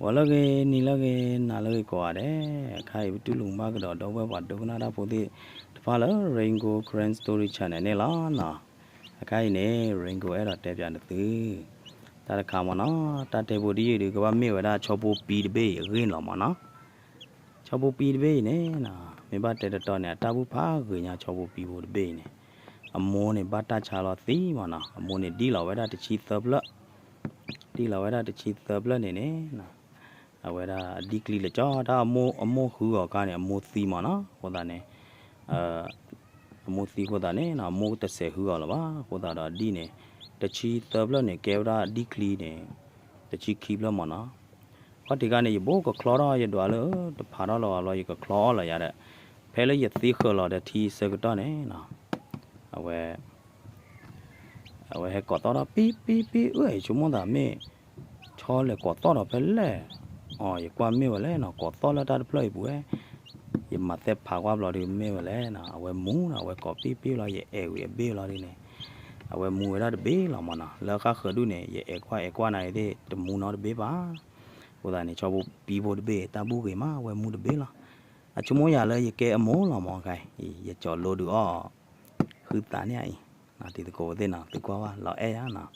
ဂီၤလၢအဂ့ၤ နံၤလၢအဂ့ၤ နၤလၢအဂ့ၤကိးဂၤဒဲး, အခါအံၤပတူၢ်လိာ်မုာ်ဘၣ်ကဒီးဒီပုၢ်ဝဲၢ်ပှၤဒိကနၣ်တၢ်ဖိသ့ၣ်တဖၣ်လၢ Rain Gold Karen Story Channel န့ၣ်လီၤနီၤ. အခါအံၤန့ၣ် Rain Gold အဲၣ်ဒိးတဲပၠးနသု တၢ်တခါမ့ၢ်နီၤ, တၢ်တဲဖိတယုၢ်ဒုး ကဘၣ်မ့ၢ်ဝဲဒၣ်ဆီဖိပံတဘ့ၣ်အံၤအဂ့ၢ်လီၤမ့ၢ်နီၤ. ဆီဖိပံတဘ့ၣ်အံၤန့ၣ်နီၤ မ့ၢ်ဘၣ်တဲတတီန့ၣ် အတၢ်ဘူၣ်ဖးဂ့ၤညါ ဆီဖိပံဖိတဘ့ၣ်အံၤန့ၣ်, အမိၢ်န့ၣ်ဘၣ်တၢ်ဆါလီၤသံမ့ၢ်နီၤ, အမိၢ်န့ၣ်ဒံၣ်လီၤဝဲဒၣ်တဆံသၢဖျၢၣ် ဒံၣ်လီၤဝဲဒၣ်တဆံသၢဖျၢၣ်န့ၣ်န့ၣ် အဝဲဒၣ်အဒံၣ်ကျံလၢာ်ကၠီ တၢ်အမိၢ်ဃုအီၤအခါန့ၣ် အမိၢ်သံမ့ၢ်နီၤ, အဃိသတးန့ၣ် အမိၢ်သံအဃိသတးန့ၣ်နီၤ အမိၢ်တစဲးဃုအီၤလၢၤဘၣ်, အဃိသတးဒီးအဒံၣ်န့ၣ် တဆံသၢဖျၢၣ်န့ၣ် ကဲဝဲဒၣ်အဒံၣ်ကျံန့ၣ် တဆံခံဖျၢၣ်မ့ၢ်နီၤ. ခီၣ်ထံးခါန့ၣ် ယဘိကချီထီၣ်ယဒွးလၢ တဖးထီၣ်လၢၤဘၣ်ဘျီ ယကချီအီၣ်လၢၤယၤဒီး ဖဲလၢယသံဃၢၤလီၤဒီးထံဆၢကတီၢ်န့ၣ်နီၤ အဝဲ အဝဲဟဲကိးသီၣ်ထီၣ် ပံ ပံ ပံ အၢ ယဆိကမိၣ်သးမ့ၢ် ဆီလဲၤကိးသီၣ်ဒီးဖဲလဲၣ်, အီ ယကွၢ်မ့ၢ်ဝဲလဲၣ်နီၤ ကိးသီၣ်လၢတၢ်တဖျၢၣ်အံၤပူၤဝဲ, ယမၤသဲဖးကွၢ်ဘျီဒုးမ့ၢ်ဝဲလဲၣ်နီၤ အဝဲမူနီၤ အဝဲကိးပံ ပံ ဘျီ ယအဲၣ်ဝံၤအဘ့ၣ်ဘျီဒုးန့ၣ် အဝဲမူဝဲဒၣ်တဘ့ၣ်လီၤမ့ၢ်နီၤ, လၢဃၣ်ဃၢၤဒူၣ်န့ၣ် ယအဲၣ်ကွၢ်အဲၣ်ကွၢ်နၤအံၤသ့ၣ် တမူနီတဘ့ၣ်ဘၣ်. အဃိသတးန့ၣ် ဆီဖိပံဖိတဘ့ၣ် တၢ်ဘူၣ်ဂ့ၤမး အဝဲမူတဘ့ၣ်လီၤ. အဆိကမိၣ်ယၤလၢယကဲအမိၢ်လီၤမ့ၢ်ခါအံၤ ယကၠီၤလိဒုးအီၣ် ဃုသးန့ၣ်အံၤ, တံၤသကိးဖိသ့ၣ်နီၤ သုကွၢ်ဝဲလီၤအဲၣ်ယၤနီၤ,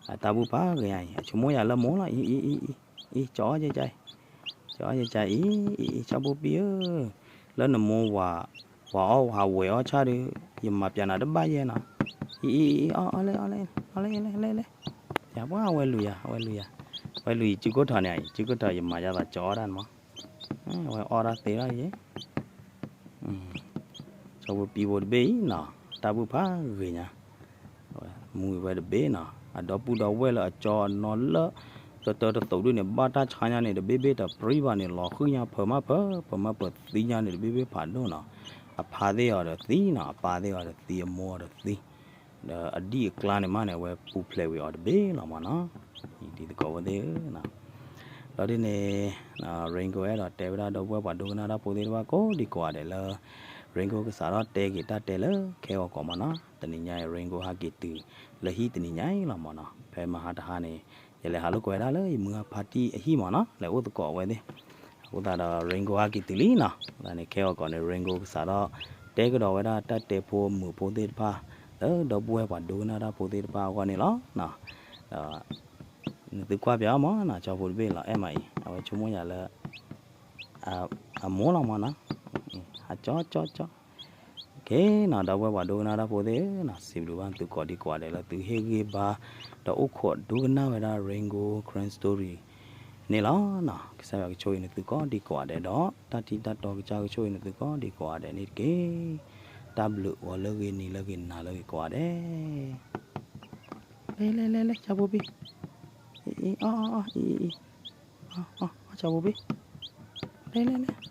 အတၢ်ဘူၣ်ဖးဂ့ၤညါအံၤ အဆိကမိၣ်ယၤလၢမိၢ်လီၤ အံၤ အံၤ အံၤ အံၤ ကၠီၤအီၣ်ကကါအံၤ, ကၠီၤအီၣ်ကကါအံၤ အံၤ အံၤ ဆီဖိပံဧၢ, လၢနမိၢ်ဝၤ ဝၤအီၣ်ဝၤဝဲၤအီၣ်ဆၣ်ဒီး ယမၤပၠးနၤတဘၣ်ယဲနီၤ, အံၤ အံၤ အံၤ အီၣ် အီၣ်လဲၣ် အီၣ်လဲၣ် အီၣ်လဲၣ် လဲၣ် လဲၣ် ယၤပှၢ်အဝဲလူၤယၤ အဝဲလူၤယၤ, အဝဲလူၤယစုကိၣ်ထီၣ်န့ၣ်အံၤ စုကိၣ်ထီၣ် ယမၤယသးကၠီၤအီၣ်တၢ်န့ၣ်မး, အဝဲအီၣ်တၢ်သ့ထီၣ်ယဲ ဆီဖိပံဖိတဘ့ၣ်အံၤနီၤ တၢ်ဘူၣ်ဖးဂ့ၤညါ, မူဝဲတဘ့ၣ်နီၤ အဒီပုၢ်ဒီဝဲၢ်လၢအကၠီအနီၤလၢ တတၢတသိးဒုၣ်န့ၣ် ဘၣ်တၢ်ဆါညါန့ၣ် တဘ့ၣ်ဘ့ၣ်တပြံဘၣ်န့ၣ် လီၤဃုညါဖၢးမးဖၢး ဖၢးမးဖၢးသံညါန့ၣ် တဘ့ၣ်ဘ့ၣ်ဖးဒိၣ်နီၤ, အဖါသ့ၣ်အီၤဒီးသံနီၤ အပၢ်သ့ၣ်အီၤဒီးသံ အမိၢ်အီၤဒီးသံ ဒီးအဒံၣ်အကျါန့ၣ်မးန့ၣ် အဝဲပူၤဖျဲးဝံၤအီၤတဘ့ၣ်လီၤမးနီၤ, ဒ်သကိးဝဲသ့ၣ်ဧၢနီၤ, ဒီးဒ်န့ၣ် Rain Gold အဲၣ်ဒိးတဲဝဲဒၣ်ဒီပုၢ်ဝဲၢ်ပှၤဒိကနၣ်တၢ်ဖိသ့ၣ်တဖၣ်ကိးဒံကိးဂၤဒဲးလၢ Rain Gold ကစးထီၣ်တဲက့ၤတၢ်တဲလၢခဲဂီၤကီးမးနီၤ, တနံၤညါအံၤ Rain Gold ဟးက့ၤတုၤလၢဟံၣ်တနံၤညါအံၤလီၤမးနီၤ, ဖဲမဟါတဟါန့ၣ် ယလဲၤဟးလိာ်ကွဲဒၣ်လၢယမုၢ်ဂၤဖါတံၢ်အဟံၣ်မးနီၤ လဲၤအိၣ်သကိးအဝဲသ့ၣ်, အဃိသတးဒီး Rain Gold ဟးက့ၤတုၤလံနီၤ, အဃိသတးန့ၣ် ခဲဂီၤကီးန့ၣ် Rain Gold ကစးထီၣ်တဲကဒီးဝဲဒၣ်တၢ်တဲဖိအမုာ်ဖိသ့ၣ်တဖၣ် လၢဒီပုၢ်ဝဲၢ်ပှၤဒိကနၣ်တၢ်ဖိသ့ၣ်တဖၣ်အဂီၢ်န့ၣ်လီၤ. ဒီး နသုကွၢ်ပၠးအီၤမးနီၤ ကၠီဖိတဘ့ၣ်လီၤအဲၣ်မးအံၤ အဝဲဆိကမိၣ်ယၤလၢ အမိၢ်လီၤမးနီၤ, အကၠီကၠီကၠီ, ကဲနီၤ ဒီပုၢ်ဝဲၢ်ပှၤဒိကနၣ်တၢ်ဖိသ့ၣ်ဧၢနီၤ စံးဘျုးဘၣ်သုကိးဒံကိးဂၤဒဲးလၢသုဟ့ၣ်ဂံၢ်ဘါ ဒီးအိၣ်ခိးဒိကနၣ်ဝဲဒၣ် Rain Gold Karen Story န့ၣ်လီၤနီၤ, ကစၢ်ယွၤကဆိၣ်ဂ့ၤနသုကိးဒံကိးဂၤဒဲးဒီး တၢ်ထံၣ်တၢ်တီကစၢ်ကဆိၣ်ဂ့ၤနသုကိးဒံကိးဂၤဒဲးန့ၣ်တက့ၢ်. တၢ်ဘျုးဂီၤလၢအဂ့ၤ နံၤလၢအဂ့ၤ နၤလၢအဂ့ၤကိးဂၤဒဲး. လဲၤလဲၤလဲၤလဲၤ ကၠီဖိပံ, အံၤအံၤ အီၣ်အီၣ်အီၣ် အံၤအံၤ အီၣ်အီၣ် ကၠီဖိပံ, လဲၤလဲၤလဲၤ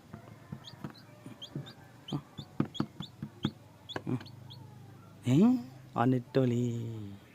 အီၣ်န့ၣ်တတီၢ်လံ.